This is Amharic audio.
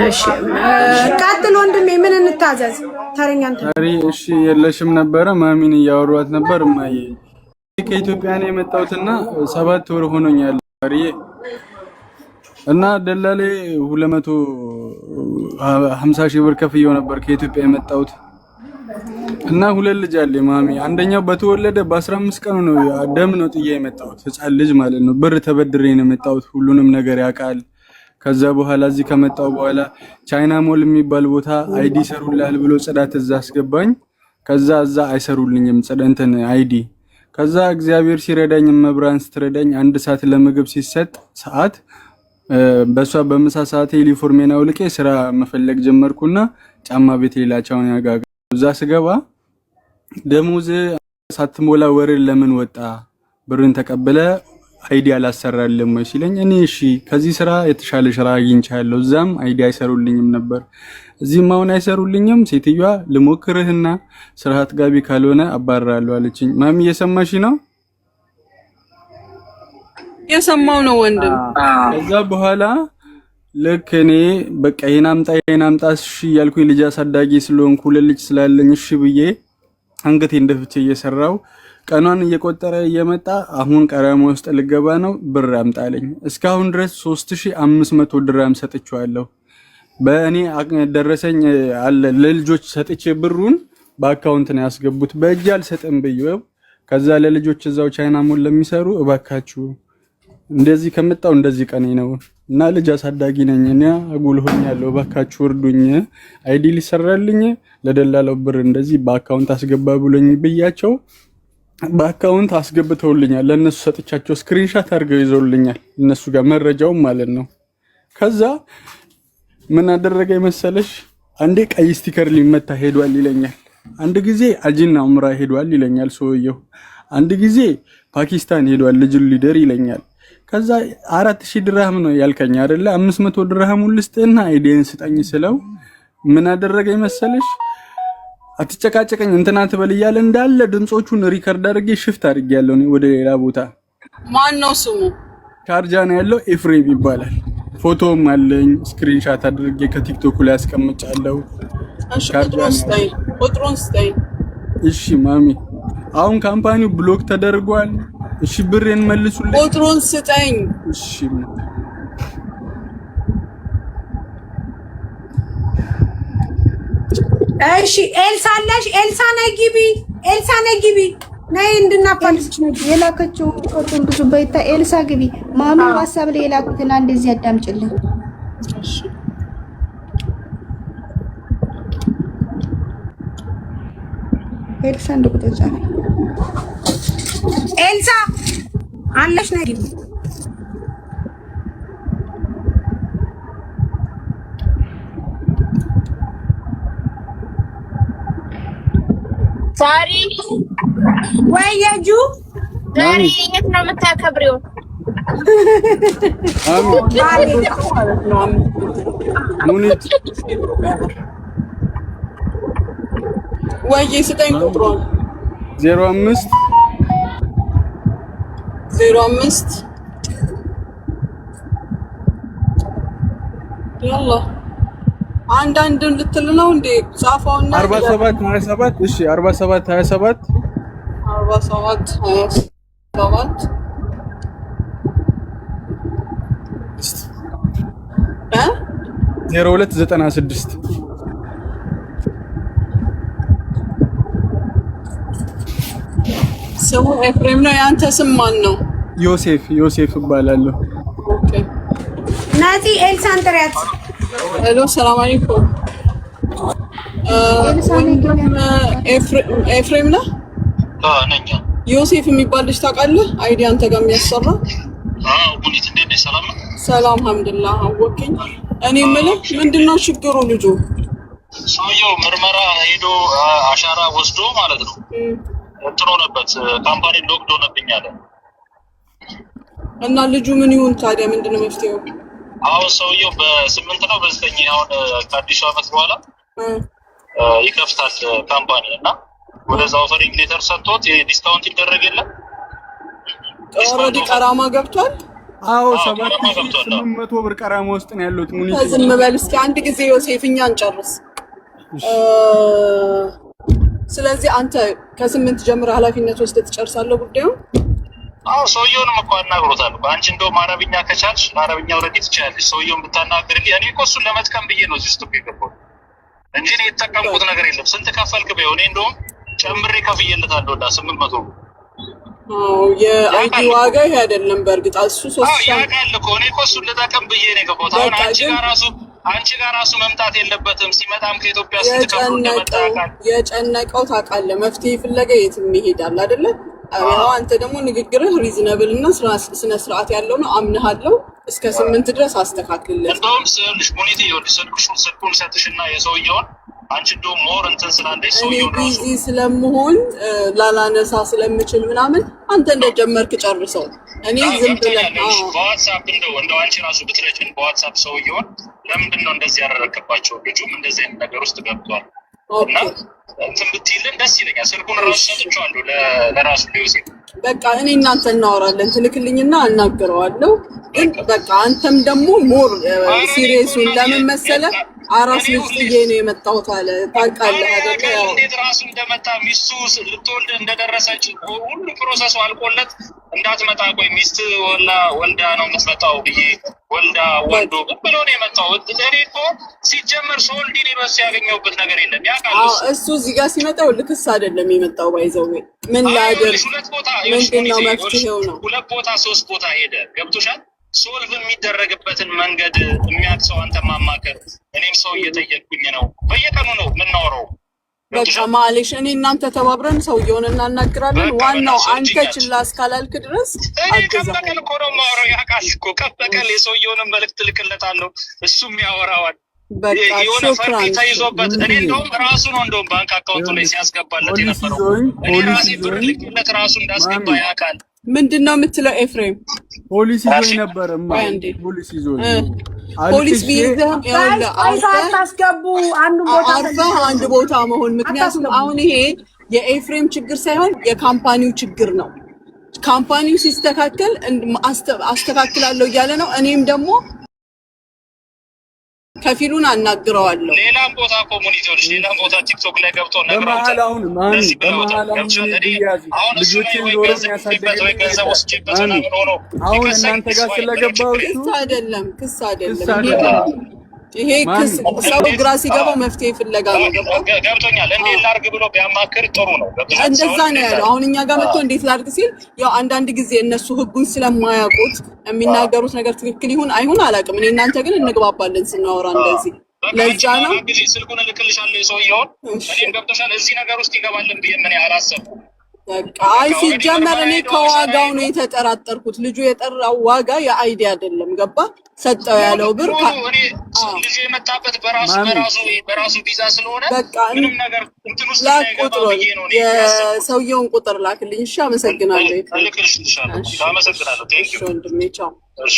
እሺ ቀጥል ወንድሜ፣ ምን እንታዘዝ? ተረኛ አንተ። ዛሬ እሺ የለሽም ነበረ። ማሚን እያወሯት ነበር። እማዬ ከኢትዮጵያ ነው የመጣሁትና 7 ወር ሆኖኛል ዛሬ እና ደላሌ 250 ሺህ ብር ከፍየው ነበር ከኢትዮጵያ የመጣሁት እና ሁለት ልጅ አለ ማሚ። አንደኛው በተወለደ በ15 ቀኑ ነው ደም ነው ጥዬ የመጣሁት ህፃን ልጅ ማለት ነው። ብር ተበድሬ ነው የመጣሁት። ሁሉንም ነገር ያውቃል። ከዛ በኋላ እዚህ ከመጣሁ በኋላ ቻይና ሞል የሚባል ቦታ ID ይሰሩልሃል ብሎ ጽዳት እዛ አስገባኝ። ከዛ እዛ አይሰሩልኝም እንትን ID። ከዛ እግዚአብሔር ሲረዳኝ መብራን ስትረዳኝ አንድ ሰዓት ለምግብ ሲሰጥ ሰዓት በእሷ በምሳ ሰዓት ዩኒፎርሜን አውልቄ ስራ መፈለግ ጀመርኩና ጫማ ቤት ሌላ ቻውን ያጋጋ እዛ ስገባ ደሞዝ ሳትሞላ ወርን ለምን ወጣ ብርን ተቀብለ ID አላሰራልም ወይ ሲለኝ፣ እኔ እሺ ከዚህ ስራ የተሻለ ስራ አግኝቻለሁ። እዛም ID አይሰሩልኝም ነበር፣ እዚህም አሁን አይሰሩልኝም። ሴትዮዋ ልሞክርህና ስራ አጥጋቢ ካልሆነ አባርራለሁ አለችኝ። ማሚ እየሰማሽ ነው? የሰማው ነው ወንድም። ከዛ በኋላ ልክ እኔ በቃ ይሄን አምጣ ይሄን አምጣ እሺ እያልኩኝ ልጅ አሳዳጊ ስለሆንኩ ሁለት ልጅ ስላለኝ እሺ ብዬ አንገቴን ደፍቼ እየሰራው ቀኗን እየቆጠረ እየመጣ አሁን ቀረማ ውስጥ ልገባ ነው፣ ብር አምጣለኝ። እስካሁን ድረስ 3500 ድራም ሰጥቼዋለሁ። በእኔ ደረሰኝ አለ ለልጆች ሰጥቼ ብሩን በ account ነው ያስገቡት። በእጅ አልሰጥም ብዬው ከዛ ለልጆች እዛው ቻይና ሞል ለሚሰሩ እባካችሁ እንደዚህ ከመጣው እንደዚህ ቀኔ ነው እና ልጅ አሳዳጊ ነኝ እና አጉል ሆኛለሁ፣ እባካችሁ እርዱኝ፣ ID ሊሰራልኝ ለደላላው ብር እንደዚህ በ account አስገባ ብሎኝ ብያቸው በ account አስገብተውልኛል። ለእነሱ ሰጥቻቸው screenshot አድርገው ይዘውልኛል፣ እነሱ ጋር መረጃውም ማለት ነው። ከዛ ምን አደረገ መሰለሽ? አንዴ ቀይ sticker ሊመታ ሄዷል ይለኛል፣ አንድ ጊዜ አጂና ኡምራ ሄዷል ይለኛል ሰውየው፣ አንድ ጊዜ ፓኪስታን ሄዷል ልጅ ሊደር ይለኛል። ከዛ 4000 ድርሃም ነው ያልከኝ አይደለ? 500 ድርሃሙን ልስጥህና ID ን ስጠኝ ስለው ምን አደረገ መሰለሽ? አትጨቃጨቀኝ እንትና ትበል እያለ እንዳለ ድምጾቹን record አድርጌ shift አድርጌ ያለው ወደ ሌላ ቦታ። ማን ነው ስሙ? ሻርጃ ነው ያለው፣ ኤፍሬም ይባላል። ፎቶም አለኝ screenshot አድርጌ ከቲክቶኩ ላይ አስቀምጫለሁ። እሺ ቁጥሩን ስጠኝ፣ ቁጥሩን ስጠኝ። እሺ ማሚ፣ አሁን company ው block ተደርጓል። እሺ ብሬን መልሱልኝ። ቁጥሩን ስጠኝ። እሺ እሺ ኤልሳ አለሽ? ኤልሳ ነይ ግቢ። ኤልሳ ነይ ግቢ። ነይ እንድናፋልስ የላከችው ቁጥሩን ብዙ በይታ ኤልሳ ግቢ። ማሚ ዋትስአፕ ላይ የላኩትና እንደዚህ አዳምጭልኝ። ኤልሳ አንድ ቁጥር ጻፈ። ኤልሳ አለሽ? ነይ ግቢ። ዛሬ ወይ የጁ ዛሬ የት ነው የምታከብሪው? ሙኒት ወይ ስጠኝ ቁጥሯን። 05 05 ያላ አንዳንድ እንድትል ነው እንዴ? ጻፈውና 47 27 እሺ 47 27 47 27 እ 02 96 ስሙ ኤፍሬም ነው። የአንተ ስም ማን ነው? ዮሴፍ ዮሴፍ እባላለሁ። Okay ናቲ ኤልሳን ጥሪያት። Hello ሰላም አለይኩም። ኤፍሬም ነህ? ነኝ። ዮሴፍ የሚባል ልጅ ታውቃለህ? ID አንተ ጋር የሚያሰራ። አዎ ሙኒት፣ እንዴት ነሽ? ሰላም ነው? ሰላም አልሐምዱሊላህ። አወቅኝ። እኔ የምልህ ምንድነው ችግሩ? ልጁ ሰውየው ምርመራ ሄዶ አሻራ ወስዶ ማለት ነው እንትን ሆነበት፣ company locked ሆነብኝ አለ። እና ልጁ ምን ይሁን ታዲያ? ምንድነው መፍትሄው? አሁን ሰውየው በ8 ነው በ9 አሁን ከአዲሱ ዓመት በኋላ ይከፍታል company እና ወደዛ offering letter ሰጥቶት discount ይደረግ የለም Already ቀራማ ገብቷል። አዎ አዎ ሰባት ቀረማ ሺህ ገብቷል። ስምንት መቶ ብር ቀራማ ውስጥ ነው ያለሁት። ሙኒት ዝም በል እስኪ አንድ ጊዜ ዮሴፍ፣ እኛ እንጨርስ። ስለዚህ አንተ ከ8 ጀምሮ ኃላፊነት ወስደህ ትጨርሳለህ ጉዳዩን። አዎ ሰውየውንም እኮ አናግሮታል እኮ። አንቺ እንደውም አረብኛ ከቻልሽ አረብኛ already ትችያለሽ። ሰውየውን ብታናግርልኝ፣ እኔ እኮ እሱን ለመጥቀም ብዬ ነው እዚህ ውስጥ እኮ የገባሁት እንጂ እኔ የተጠቀምኩት ነገር የለም። ስንት ከፈልክ በይው። እኔ እንደውም ጨምሬ ከፍዬለታለሁ እና 800 ብር። አዎ የ ID ያውቃል እኮ። ዋጋ ይሄ አይደለም። በእርግጥ እሱ ሶስት አዎ ሺህ ያውቃል እኮ። እኔ እኮ እሱን ልጠቀም ብዬ ነው የገባሁት። አሁን በቃ አንቺ ግን ጋር ራሱ አንቺ ጋር ራሱ መምጣት የለበትም። ሲመጣም ከኢትዮጵያ ስንት ከፍሎ እንደመጣ የጨነቀው ያውቃል። የጨነቀው ታውቃለህ፣ መፍትሄ ፍለጋ የትም ይሄዳል አይደለ? ያው አንተ ደግሞ ንግግርህ reasonable እና ስነ ስርዓት ያለው ነው። አምንሃለሁ። እስከ 8 ድረስ አስተካክልለት። እንደውም ስልሽ ሙኒት ይኸውልሽ፣ ስልኩን ሰጥሽና የሰውየውን አንቺ እንደውም more እንትን ስላለሽ እኔ ሰውየውን ራሱ busy ስለምሆን ላላነሳ ስለምችል ምናምን አንተ እንደጀመርክ ጨርሰው። እኔ ዝም ብለህ ገብቶኛል። ይኸውልሽ በዋትሳፕ እንደው አንቺ ራሱ ብትረጭን በዋትሳፕ ሰውየውን ለምንድን ነው እንደዚህ ያደረክባቸው? ልጁም እንደዚህ አይነት ነገር ውስጥ ገብቷል እና እንትን ብትይልን ደስ ይለኛል። ስልኩን ራሱ ሰጥቼዋለሁ ለራሱ ለዮሴፍ። በቃ እኔ እናንተ እናወራለን፣ ትልክልኝና አናግረዋለሁ። ግን በቃ አንተም ደግሞ more serious ኡን ለምን መሰለህ አራስ ልጅ ጥዬ ነው የመጣሁት አለ። ታውቃለህ አይደለ? ያው እንዴት ራሱ እንደመጣ ሚስቱ ልትወልድ እንደደረሰች ሁሉ process ኡ አልቆለት እንዳትመጣ ቆይ ሚስት ወላ ወልዳ ነው የምትመጣው ብዬ ወልዳ ወልዶ ብሎ ነው የመጣው። እኔ እኮ ሲጀመር ሶልዲ እኔ በሱ ያገኘሁበት ነገር የለም። ያውቃል አዎ እሱ። እሱ እዚህ ጋር ሲመጣ ልክስ አይደለም የመጣው፣ by the way ምን አይ ላድርግ ይኸውልሽ ሁለት ቦታ ይኸውልሽ ምንድን ነው ሙኒቴ፣ መፍትሄው ነው። ሁለት ቦታ ሶስት ቦታ ሄደ። ገብቶሻል? Solve የሚደረግበትን መንገድ የሚያውቅ ሰው አንተ ማማከር፣ እኔም ሰው እየጠየቅኩኝ ነው። በየቀኑ ነው የምናወራው። በቃ ገብቶሻል? ማሌሽ እኔ እናንተ ተባብረን ሰውየውን እናናግራለን። በቃ ዋናው በእናትሽ አንተ እርጅኛች። ችላ እስካላልክ ድረስ እኔ ቀን በቀን አግዘሃል። እኮ ነው የማወራው። ያውቃል እኮ ቀን በቀን የሰውየውንም መልዕክት ልክለታለሁ፣ እሱም ያወራዋል። በቃ የሆነ ፈርቅ شكرا። ተይዞበት እኔ እንደውም ራሱ ነው እንደውም ባንክ account ኡ ላይ ሲያስገባለት ፖሊስ የነበረው ይዞኝ እኔ ፖሊስ ራሴ ብር ይዞኝ ልኬለት ራሱ እንዳስገባ ማሚ ያውቃል። ምንድን ነው የምትለው ኤፍሬም? ፖሊስ ይዞኝ ነበር እማ ቆይ አንዴ። ፖሊስ ይዞኝ ፖሊስ አልቅሼ ቢይዝህም ይኸውልህ ቆይ ሰው አርፈህ አታስገቡ። አንዱ ቦታ አርፈህ አንድ ቦታ መሆን። ምክንያቱም አታስገቡ። አሁን ይሄ የኤፍሬም ችግር ሳይሆን የ company ው ችግር ነው። Company ው ሲስተካከል አስተካክላለሁ እያለ ነው። እኔም ደግሞ ከፊሉን አናግረዋለሁ። ሌላም ቦታ community ዎች ሌላም ቦታ ቲክቶክ ላይ ገብቶ በመሀል ነግረውታል። አሁን ማሚ እንደዚህ ብለውታል። በመሀል አሁን ገብቶሻል? እኔ እኔ ብያዝ አሁን እሱ ላይ ልጆቼን ወይ ዞሮ ገንዘብ ወስጄበት ወይ የሚያሳድግልኝ ገንዘብ የለም። ወስጄበት ማሚ ምናምን ሆኖ አሁን ቢከሰኝ እናንተ ጋር it's fine፣ ምንም ስለገባው ችግር እሱ ክስ አይደለም፣ ክስ ክስ አይደለም። ይሄ አይደለም ይሄ ማሚ ክስ ሰው ግራ ሲገባው መፍትሄ ፍለጋ ነው። ገባ? ገብቶኛል። እንዴት ላርግ ብሎ ቢያማክር ጥሩ ነው። ገብቶሻል? እንደዛ ሰውን ነው እንዴት ያለው። ላርግ አሁን እኛ ጋር መጥቶ እንዴት ላድርግ ሲል ያው አንዳንድ ጊዜ እነሱ ህጉን ስለማያውቁት የሚናገሩት ነገር ትክክል ይሁን አይሁን አላውቅም። እኔ እናንተ ግን እንግባባለን ስናወራ እንደዚህ። በቃ አንቺ ለዛ ነው። ጊዜ ስልኩን እልክልሻለሁ የሰውየውን። እሺ። እኔም ገብቶሻል እዚህ ነገር ውስጥ ይገባልን ብዬ ምን አላሰብኩም። በቃ አይ ሲጀመር እኔ ከዋጋው ነው የተጠራጠርኩት። ልጁ የጠራው ዋጋ የ ID አይደለም። ገባ? ሰጠው ያለው ብር እኔ ልጁ የመጣበት በራሱ ማሚ በራሱ በራሱ ቪዛ ስለሆነ በቃ ምንም ነገር እንትን ውስጥ ላክ እንዳይገባ ቁጥሩን ብዬ ነው እኔ ያሰብኩት። የሰውየውን ቁጥር ላክልኝ። እሺ፣ አመሰግናለሁ ኤፍሬም። እልክልሻለሁ። እሺ አመሰግናለሁ። Thank እሺ you። ወንድሜ ቻው። እሺ።